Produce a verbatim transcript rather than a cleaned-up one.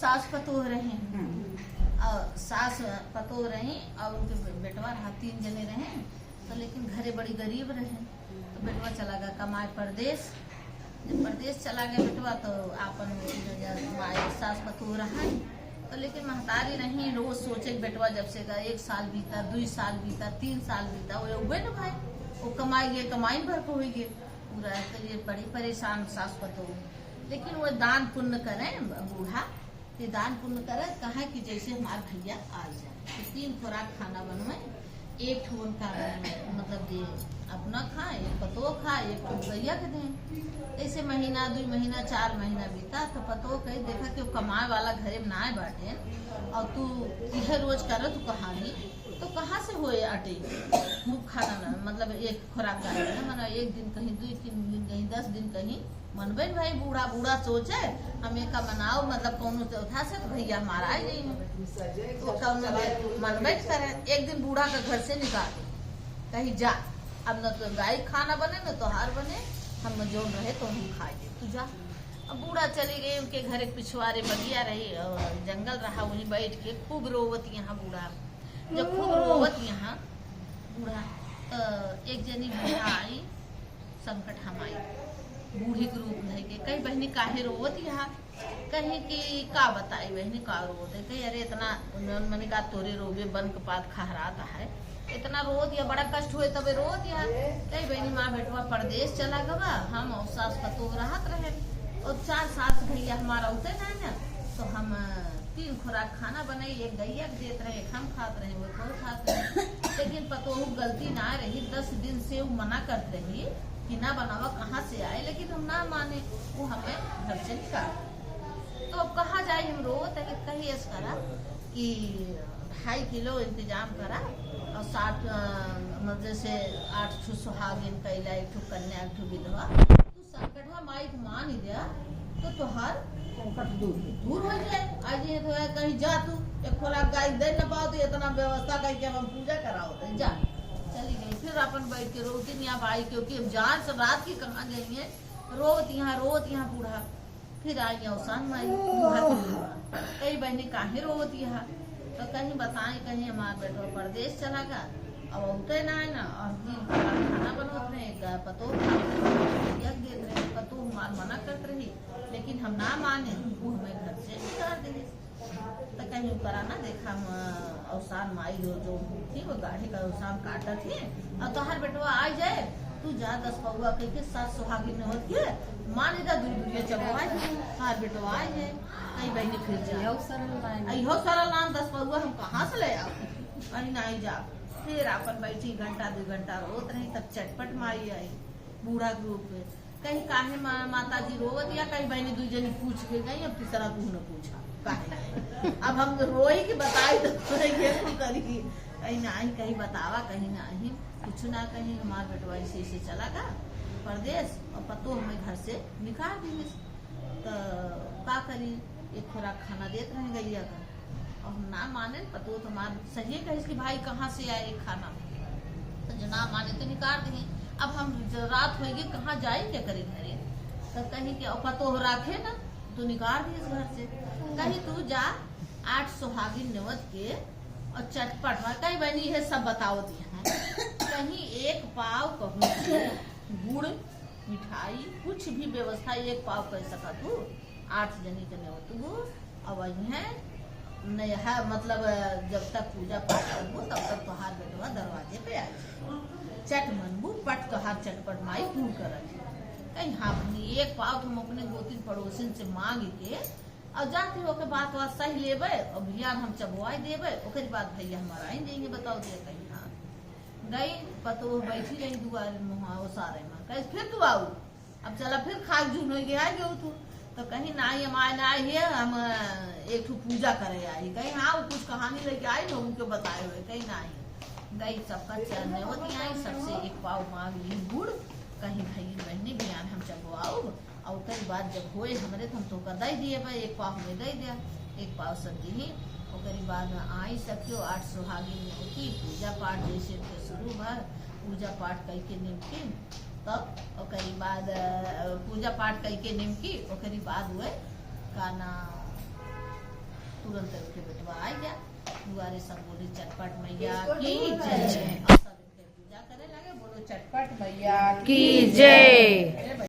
सास पतोह रहे। हम्म। और सास पतोह रही और उनके बे-, बेटवा रहा, तीन जने रहे। तो लेकिन घरे बड़ी गरीब रहे, तो बेटवा चला गया कमाए परदेस। जब परदेस चला गया बेटवा, तो आपन माई सास पतोह रहा। तो लेकिन महतारी रही, रोज सोचे कि बेटवा जब से गया, एक साल बीता, दुई साल बीता, तीन साल बीता, वो उबे न भाई, वो कमाई गए, कमाई भर को हुई गए पूरा। तो ये बड़ी परेशान सास पतोह। लेकिन वो दान पुण्य करें बूढ़ा, कि दान पुण्य करे, कहे कि जैसे हमार भैया आ जाए, तो तीन खुराक खाना बनवे, एक ठो उनका बनवे, मतलब दे, अपना खा, एक पतोह खा, एक ठो गैया के दे। ऐसे महीना, दुई महीना, चार महीना बीता, तो पतोह कही, "देखा कि वो कमाए वाला घरे में नाय बाटे, और तू इहे रोज करे, तू कहानी, तो कहाँ से होए अटे?" वो खाना ना, मतलब एक खुराक का है ना, माने एक दिन कहीं, दुई तीन दिन कहीं, दस दिन कहीं, मनबे न भाई, बूढ़ा बूढ़ा सोचे, हम एका मनाओ, मतलब कौनो चौथा से तो भैया हमारा आ जाई। तो कौनो दे-, मनबे न करे। एक दिन बूढ़ा के घर से निकाल दे, कही, "जा, अब न तो गाय खाना बने, न तोहार बने, हम जोन रहे तो हम खाए दे, तू जा।" अब बूढ़ा चली गई, उनके घर एक पिछवारे बगिया रही और जंगल रहा, वहीं बैठ के खूब रोवत यहाँ बूढ़ा। जब खूब रोवत यहाँ बूढ़ा, तो एक जनी बूढ़ा आई, संकट हमाई, बूढ़ी के रूप धइ के, कही, "बहिनी, काहे रोवत यहाँ?" कही कि "का बताई बहिनी, का रोवत है?" कही, "अरे, इतना उन्होंने मने का तोरे रोवे बन के पात खहरात है, इतना रोवत या बड़ा कष्ट हुए तबे रोवत या।" कही, "बहिनी, माँ बेटवा परदेस चला गवा, हम और सास पतोह रहत रहे, और चार सास भैया हमारा उते ना ना, तो हम, अ, तीन खुराक खाना बनाई, एक गैया के देत रहे, एक हम खात रहे, वो कोई खात रहे।" लेकिन पतोहू गलती ना रही, दस दिन से वो मना करत रही कि ना बनावा, कहाँ से आए, लेकिन हम ना माने, वो हमें घर से निकाल। तो अब कहाँ जाए, हम रोवत है कि कही ऐस करा कि ढाई किलो इंतजाम करा और सात, अ, मतलब जैसे आठ ठो सुहागिन कैला, एक ठो कन्या, एक ठो विधवा, तू संकटहा माई के मान ही जा, तो तोहार संकट दूर हो। दूर हो जाए। आज ये तो है, कहीं जा तू, एक खोला गाय दे न पाओ, तो इतना व्यवस्था करके हम पूजा कराओ, तो जा। चली गई, फिर अपन बैठ के रोती नहीं आप आई, क्योंकि हम जान सब रात की कहाँ जाइए, रोत यहाँ, रोत यहाँ बूढ़ा। फिर आई अवसान माई, बूढ़ा के लिए। कही, "बहिनी, काहे रोवत यहाँ?" तो कहीं बताएं, कहीं हमार बेटवा परदेस चला गया, अब औते ना है ना, और दिन भर खाना बनवत रहे, एक पतोह खात रहे, एक देत रहे, पतोह हमार मना करत रही, लेकिन हम ना माने, वो हमें घर से निकाल दे। तो कहीं ओकरा ना देखा, हम अवसान माई हो जो थी, वो गाढ़े का अवसान काटत थी, और तोहार बेटवा आ जाए, तू जा दस पौवा कह के सास सुहागिन होत के मान जा, दूर दूर चबवा, तोहार बेटवा आ जाए। कही, "बहिनी, फिर जा।" इहो सरल नाम। इहो सरल नाम, दस पौवा हम कहाँ से ले आओ? कहीं नहीं जा। फिर अपन बैठी घंटा दो घंटा रोत रही, तब चटपट माई आई बूढ़ा के रूप में। कहीं, "काहे मा-, माता जी रोवत या?" कहीं, "बहिनी, दुई जनी पूछ के गई, अब तीसरा तू न पूछा, काहे?" अब हम रोई के बताई तो ये कुल करी। कहीं, "नहीं, कहीं बतावा, कहीं नहीं, कुछ ना कहीं, हमार बेटवा ऐसे ऐसे चला गया परदेस और पतोह हमें घर से निकाल दी।" तो का करी, एक खोराक खाना देत रहे गैया का, और हम ना माने, पतोह तो हमार सही कहे कि भाई कहाँ से आए खाना, तो जो ना माने तो निकाल दे। अब हम जो रात होइगे, कहाँ जाए, क्या करे घरे, तो कहीं के, और पतोह राखे ना, तो निकाल दिए घर से। कहीं तू जा, आठ सुहागिन नेवत के और चटपट, और कहीं बहिनी ये सब बताओ दिए हैं, कहीं एक पाव कहूँ गुड़ मिठाई, कुछ भी व्यवस्था एक पाव कर सका तू, आठ जनी के नेवतबू, अब अइहें नया, मतलब, जब तक पूजा पाठ करबू, तब तक तोहार बेटवा दरवाजे पे आ जाए। चट मनबू, पट तोहार चटपट माई पूर करत। कहीं, "हाँ बहिनी, एक पाव तो हम अपने गोतिन पड़ोसिन से मांग के और जाते हो के बात, बात सही लेबे और बिहान हम चबवाई देबे, ओकरी बाद भैया हमारा आई जाएंगे, बताओ दिया कहीं।" हाँ, गई पतोह बैठी रही दुआरे मुहा ओसारे में, कहे, "फिर तू आऊ?" अब चला फिर खाक जून होई गया, "आ गयो तू।" तो कहीं, "नाई, हम आए ना, आए है, हम, अ, एक ठो पूजा करे आई।" कहीं, "हाँ, वो कुछ कहानी लेके आई, लोगों के बताए हुए।" कहीं, "नाई।" गई सबका चरण में होती आई, सबसे एक पाव मांग ली गुड़, कहीं, "भई बहिनी, बिहान हम चबवाऊ, और ओकरी बाद जब होए हमरे, तो हम तोहका दे दिए बा, एक पाव हमें दे दिया।" एक पाव सब दीही। ओकरी बाद में आई सखियो, आठ सुहागिन में होती, पूजा पाठ जैसे के शुरू भा, पूजा पाठ कई के निमकी, तब ओकरी बाद, अ, पूजा पाठ कई के निमकी, ओकरी बाद हुए का ना, तुरंत उठ के बेटवा आ गया दुआरे, सब बोले चटपट मैया की जय। और सब इनके पूजा करे लगे, बोलो चटपट मैया की जय।